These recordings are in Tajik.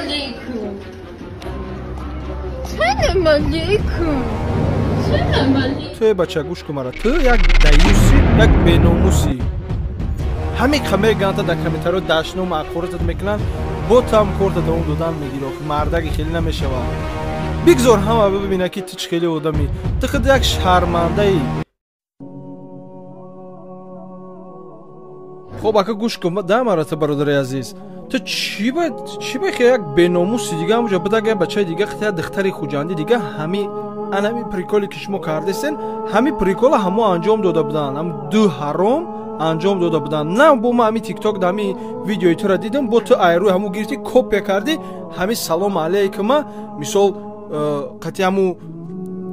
Алейкум. Салам алейкум. Салам алейкум. Ту, бача, гӯш кун мара. Ту як даюси, як беномусӣ. Ҳамин меганта дар комментариҳо дашном ақоратат мекунанд, бо ту ҳам корта давом додан мегирӣ. Охи мардаги хеле намешавад. Бигзор ҳама бибина, ки ту чӣ хеле одамӣ. Ту худ як шармандаӣ. Хоб, ака, гӯш кун да мара, ту, бародари азиз, ту чӣ ба як беномуси дига ҳамуҷа бидага, як бачаи дига, як духтари хуҷандӣ дига, ҳами анами приколе ки шумо кардесен, ҳами прикола ҳамо анҷом дода буданд, ҳам ду ҳаром анҷом дода буданд. На, бо ма ҳами тикток да ҳами видеои тура дидам, бо ту айрӯи ҳаму гирифтӣ, копия кардӣ, ҳами салом алейкума, мисол, қатъи ҳаму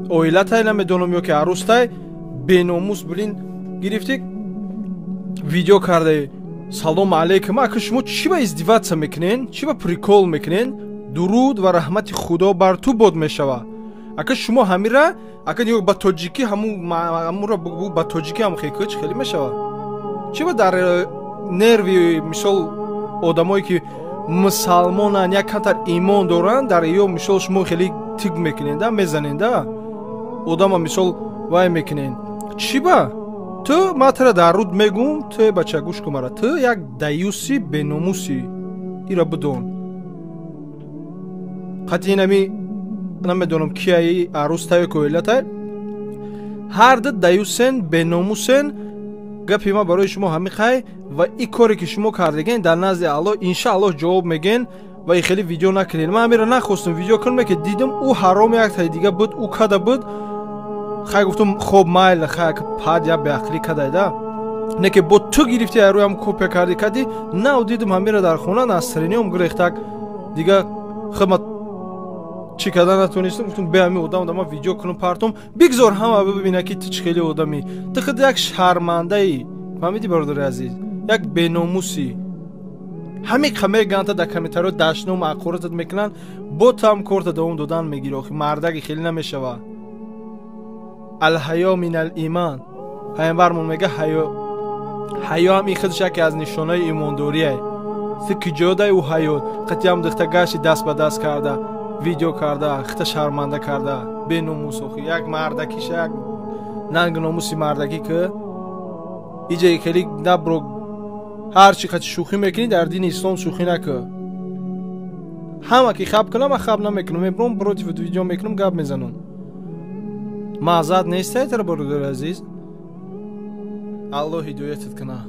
оилатай, намедонам, ё ки арӯстай, беномус, блин, гирифтӣ, видео кардаи, салом алейкум. Ака, шумо чӣ ба издеваться мекунен, чӣ ба прикол мекунен? Дуруд ва раҳмати худо бар ту бод мешава. Ака, шумо ҳамира, ака, нигоҳ, ба тоҷикӣ ҳамура ба тоҷикӣ ҳам хекӯ чӣ хеле мешава? Чӣ ба дар нерви, мисол, одамое ки мусалмонанд, як камтар имон доранд, дар ё, мисол, шумо хеле тиг мекунен да, мезанен да одама, мисол, вай мекунен? Чӣ ба ту, ман тура дар руд мегӯм, ту, бача, гӯш кун мара, ту як даюси, беномусӣ, ира бидон. Қатъи инами намедонам кияи, арӯстай ё оилатай, ҳарду даюсен, беномусен. Гапи ман барои шумо ҳамин хай. Ва и коре ки шумо кардаген, дар назди Аллоҳ иншааллоҳ ҷавоб мегӯен. Ва и хеле видео накунед. Ман ҳамира нахостум видео кунам, ки дидам ӯ ҳаром яктаи дига буд, ӯ када буд. Хай, гуфтум, хоб, майла, хай, пад я беақлӣ кадай да, не ки бо ту гирифти, айрӯям копия кардӣ, кадӣ. Нав дидум ҳамира дар хона настроениям гирехтак дига, хидмат чӣ карда натонистам. Гуфтум, бе ҳамин одам да ман видео кунам, партом, бигзор ҳама бибина, ки ту чӣ хеле одамӣ. Ту худ як шармандаӣ, фаҳмидӣ, бародари азиз, як беномусӣ. Ҳамин меганта дар комментариҳо дашном ақоратат мекунанд, бо ту ҳам корта давом додан мегирӣ. Охи мардаги хеле намешавад. Алҳаё мин алиман, пайғамбармон мега, ҳаё, ҳаё ҳам ин худаш яке аз нишонаи имондорие. Ту куҷодай ӯ ҳаё? Қатъиам духта гашти, даст ба даст карда, видео карда, хита шарманда карда, беномус. Охи як мардакиша, як нанги номуси мардакӣ ки иҷаи хеле набро. Ҳар чӣ қати шӯхӣ мекунӣ, дар дини ислом шӯхӣ накӯ. Ҳама ки хаб кунам, ман хаб намекунам, мебурам, против видео мекунам, гап мезанам. Маъзат нестай тара, бародари азиз. Аллоҳ ҳидоятат куна.